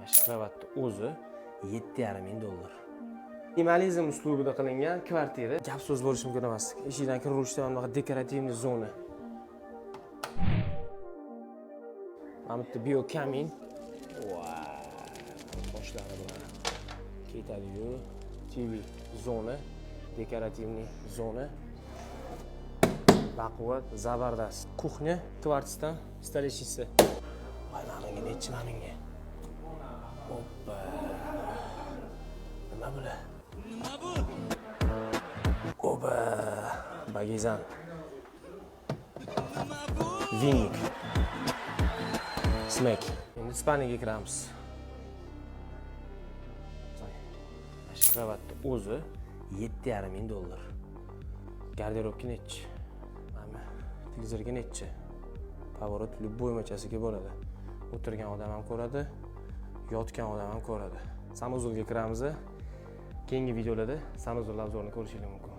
Mana shu kravatni o'zi 7,5 ming dollar. Minimalizm uslubida qilingan kvartira. Gap so'z bo'lishi mumkin emas. Eshikdan kiraverishda mana bunaqa декоративный zona. Mana bu yerda biokamin. Toshlari bilan ketadi-yu. TV zona, декоративный zona. Baquvvat, zabardast. Кухня kvartsdan столешница. Voy, mana bunga nechi, mana bunga? Oppa. Nima bular? Nima bu? Oba, bagizan. Nima bu? Виник. Smek. Endi спальня ga kiramiz. Mana shu kravatni o'zi 7,5 ming dollar. Garderobga nechi? Mana televizorga nechi? Поворот любой machasiga bo'ladi. O'tirgan odam ham ko'radi, yotgan odam ham ko'radi. Санузел ga kiramiz. Keyingi videolarda санузел обзор ini ko'rishingiz mumkin.